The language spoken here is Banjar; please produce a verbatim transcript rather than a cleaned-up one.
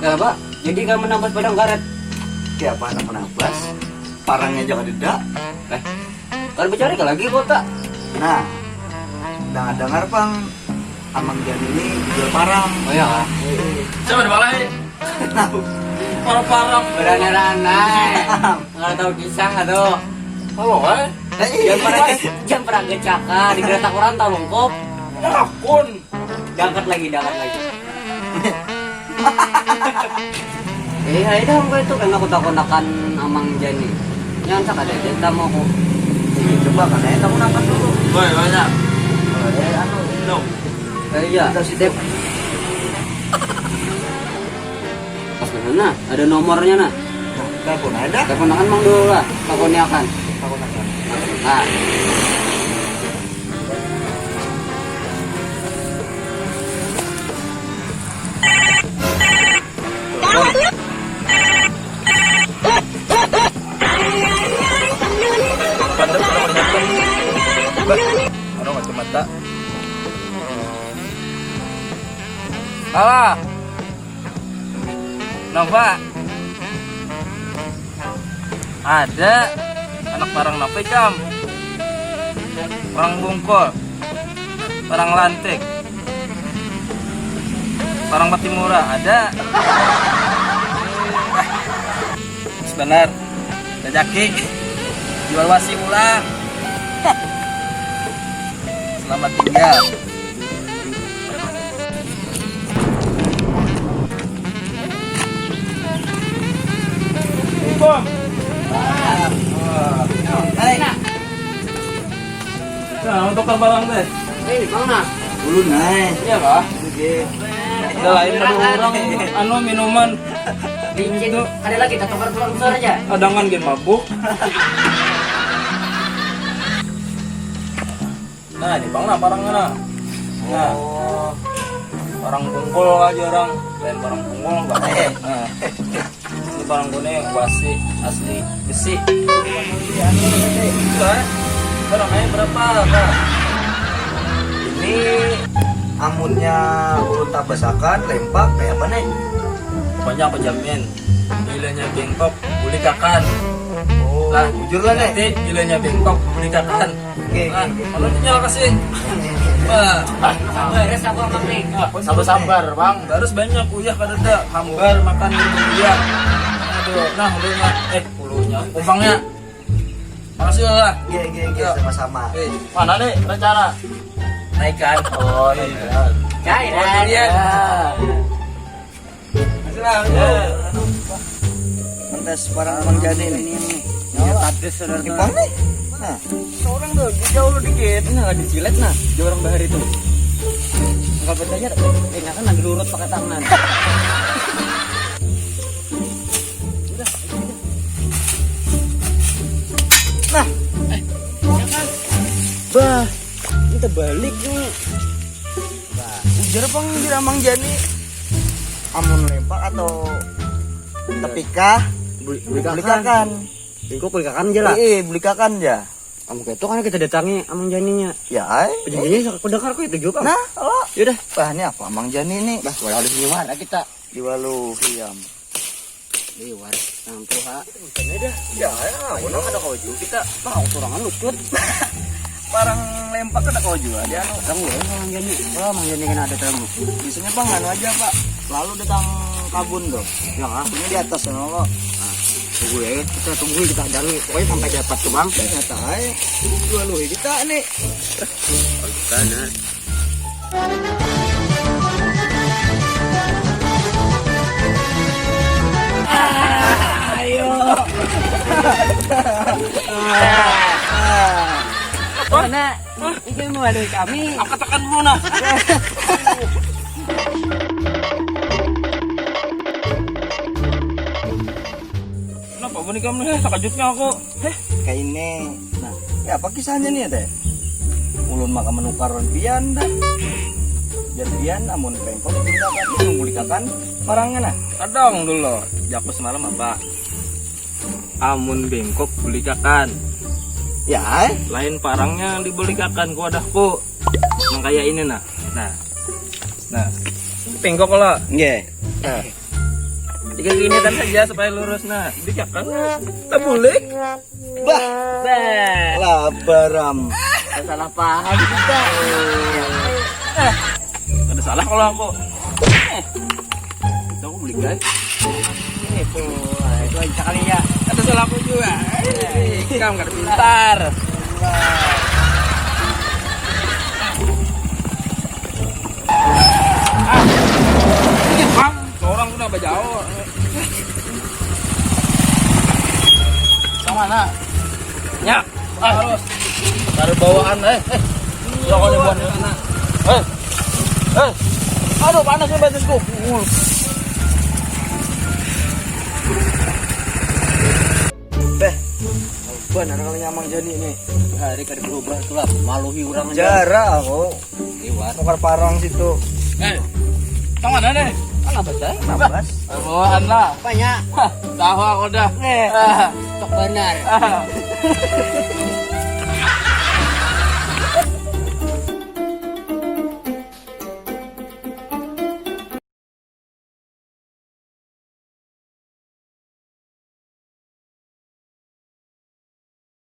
Apa? Jadi kamu nabas padang karet? Siapa anak menabas? Parangnya jangan deda. Eh, kan bercari lagi kota. Nah, dengar-dengar pang Amang Jan ini jual parang. Oh ya. Siapa di balai? Para parang. Berani-ranai. Nggak tahu kisah atau. Halo, eh. Jangan pernah jangan pernah gecaka di kereta kurang tahu lengkop. Akun. Diangkat lagi, diangkat lagi. Eh, ayo dong, gue itu karena aku takunakan Amang Jani. Jangan sakit aja, tamu aku. Coba kan, ayo takunakan dulu. Boy, banyak. Eh, anu. No. Eh, iya, Kita situ. Pas mana? Ada nomornya nah. Nah, telepon aja dah. Telepon akan Mang dulu lah. Takutnya akan. Takut akan. Nah. Pandang orang kacamata. Salah. Napa? Ada anak parang napa ikam? Parang bungkul, parang lantik, parang patimura ada. Sebenar, rezeki jual wasi ulang. Selamat tinggal. Nah, untuk barang teh. Eh, ini bang nah. Dulu naik. Iya kah? Oke. Ada lain ada orang anu minuman. Ini tuh ada lagi kita tukar tukar besar aja. Adangan gin mabuk. Nah, ini bang lah parang nah. Nah. Oh. Parang bungkul aja orang. Lain parang bungkul enggak. Eh. Nah. Ini parang kone wasi asli besi. Itu kan. Barang aja berapa, Kak? Ini amunnya ulun tabasakan lempak kayak apa nih? Pokoknya aku jamin. Bilanya bengkok, bulikakan. Oh, nah, jujur lah nih. Nanti bilanya bengkok, bulikakan. Oke, nah, oke, oke. Kalau nyala kasih. Wah, sabar. Sabar, sabar, Bang. Harus banyak uyah kada ada. Hambar makan gitu uyah. Aduh, nah, ulunya. Eh, ulunya. Kumpangnya. Makasih lah. Oke, oke, oke, sama-sama. Eh, mana nih rencana? Naik kan? Oh, iya. Cairan. Oh, iya. Mentas parang Mang Jani nih. Ini tadi saudara. Ipang nih. Nah. Seorang tuh jauh lu dikit. Nah, ada jilat nah. Dia orang bahari tuh. Enggak percaya. Eh, kan lagi lurut pakai tangan. Udah. Nah. Eh, ya kan? Bah, ini terbalik nih. Ujar pang di Amang Jani, amun lempak atau tepikah, bulikakan. Ingko bulikakan aja lah. Iya, bulikakan aja. Kamu kayak itu kan kita datangi Amang Janinya. Ya, ay. Janjinya aku dengar kok itu juga. Nah, oh. Yaudah. Bah, ini apa Amang Jani nih? Bah, walau di sini mana kita? Di walu hiam. Liwar, nang tuha. Bukannya dah. Ya, ya, aku kada kau juga kita. Nah, aku sorangan lucut. Parang lempak kada kau juga dia anu. Kamu ya, Mang Jani. Wah, Mang Jani kena ada tamu. Biasanya bang anu aja pak. Lalu datang kabun tuh. Ya kah? Ini di atas sana lo. Nah, tunggu ya, kita tunggu kita dalam. Pokoknya sampai dapat tuh bang. Ternyata ay, dua lui kita nih. Kalau kita nah. Ayo. Mana? Ini mau ada kami. Angkat tekan dulu nah. Kenapa bani kamu nih? Takajutnya aku. Heh, kayak ini. Nah, ya apa kisahnya nih teh? Ulun maka menukar pian dah. Dan pian amun pengkot kita kan bulikakan parangnya nah. Kadang dulu, jaku semalam apa? Amun bengkok bulikakan. Ya, eh? Lain parangnya dibulikakan ku wadahku. Yang kayak ini nah. Nah. Nah. Bengkok lah. Nggih. Nah. Tiga gini kan saja supaya lurus, nah. Di belakang. Tabulik. Bah. Bah. Labaram. Salah paham kita. Eh, ada salah kalau aku. Eh, itu aku beli guys. Itu, itu aja kali ya. Ada salah aku juga. Eh, kamu nggak pintar. Ah, ini bang, seorang pun apa jauh. Yang mana? Ya, ah, harus. Ada bawaan, eh, eh. Udah kau dibuat sana. Eh, eh. Aduh, panas nih badanku. Beh, benar kali nyamang jani nih. Hari kada berubah tuh lah, maluhi orang aja. Jarang aku. Liwat. Tukar parang situ. Eh, tang mana nih? Kan apa sih? Nambas. Bawaan lah. Banyak. Hah, tahu aku dah. Eh. Ah. Cok benar. Ah.